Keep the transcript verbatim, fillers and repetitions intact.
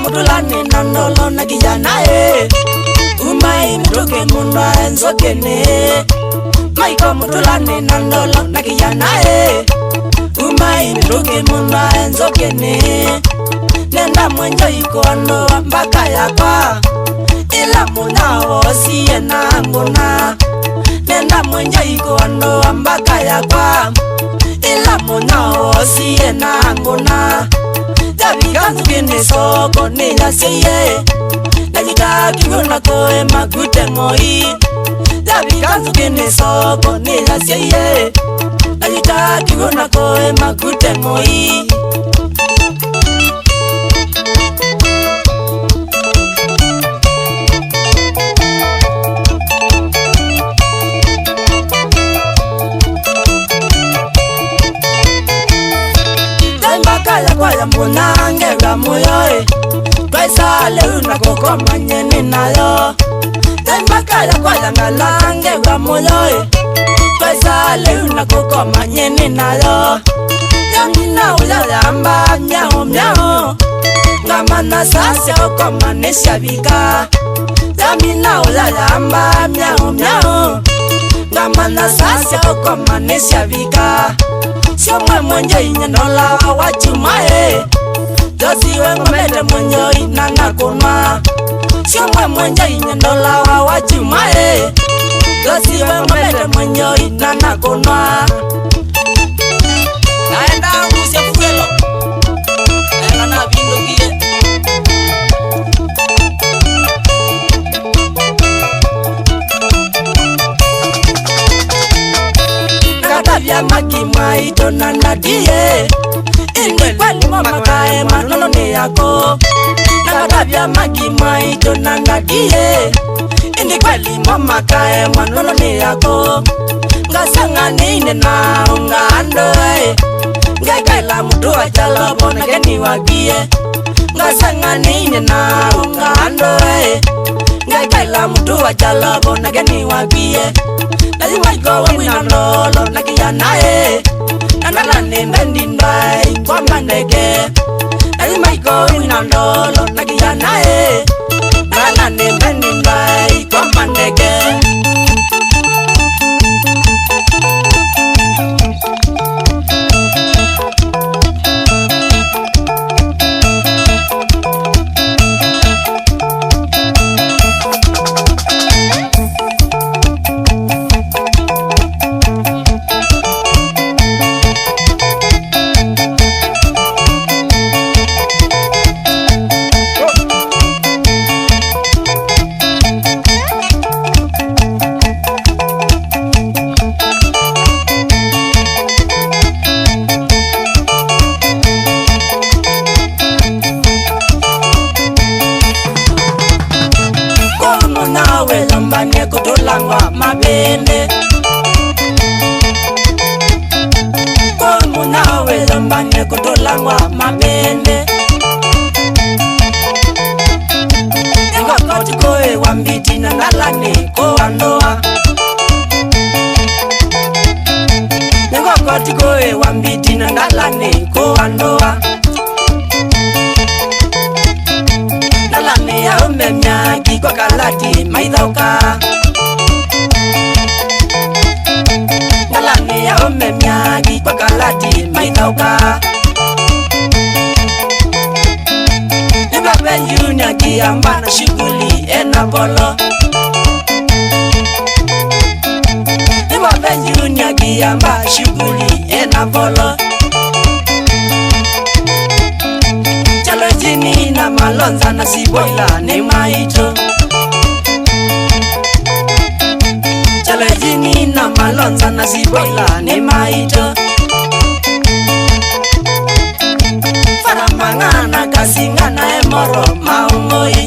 Mũtũlanĩ na ndolo na kijana ĩ. Umai mũtũke mũndũ ae nzũkĩnĩ. Maiko mũtũlanĩ na ndolo na kijana ĩ. Umai mũtũke mũndũ ae nzũkĩnĩ. Nenda mwenjo ikondo mbaka yakwa. Ila mũnyao woosie na ngũna. Nenda mwenja ikondo mbaka yakwa. Ila mũnyao woosie na ngũna. Yavika nzũkĩnĩ soko nĩyasyaie. Nayita kĩw'ũ na kũe makute ng'oi. Yavika nzũkĩnĩ soko nĩyasyaie. Nayita kĩw'ũ na kũe makute ng'oi. Taimba kaya kwaya mũnange wa mũyo ĩ. Twaisa lĩu na kũkoma nyeni nayo. Taimba kaya kwaya ngalange wa mũyo ĩ. Twaisa lĩu na kũkoma nyeni nayo. Yamina ũya yamba myaũ myaũ. Ngamanya saa sya ũkoma nĩsyavika. Yamina ũya yamba myaũ myaũ. Ngamanya saa sya ũkoma nĩsyavika. Syo mwe mwenje inye ndola wa chuma ĩ. Josiwe ngomete mwenjoi na nakũnwa. Sio mwe mwenjoi nyendola wa wachuma ĩ. Josiwe ngomete mwenjoi na nakũnwa. Naenda ngusya fuelo. Ela navindũkie. Nakatavya maki mwaitũ na ndatiĩ. Ĩndĩ kweli mo makaema nũndũ nĩ yako. Nakatavya maki mwaitũ na ndatiĩ. Ĩndĩ kweli mo makaema nũndũ nĩ yako. Ngasang'anĩine na ũnga andũ ĩ. Ngekaĩla mũtũ wa kyalo vonake nĩwakwie. Ngasang'anĩine na ũnga andũ ĩ. Ngekaĩla mũtũ wa kyalo vonake nĩwakwie. Na yu maiko wĩna ndolo na kĩyana ĩ. Na ndala nĩ mbendi ndwaĩ kwamba ndeke. Na yu maiko wĩna ndolo na kĩyana ĩ. Na ndala nĩ mbendi ndwaĩ kwamba ndeke. Kũu mũnyao wĩyũmbany'e kũtũlangwa mavĩndĩ. Kũu mũnyao wĩyũmbany'e kũtũlangwa mavĩndĩ. Nĩngokoti kũĩwa mbiti na ndalani kũandũa. Nĩngokoti kũĩwa mbiti na ndalani kũandũa. Ndalani ya ũmemya kikwa kalati maithauka. Ndalani ya ũmemya kikwa kalati maithauka. Nĩvave Junior Kiamba na shughuli ena volo. Nĩvave Junior Kiamba shughuli ena volo. Chalejini na Malonza na Siboila nĩ maitũ. Chalejini na Malonza na Siboila nĩ maitũ. Faramang'ana Kasinga na Emoro maũngũi.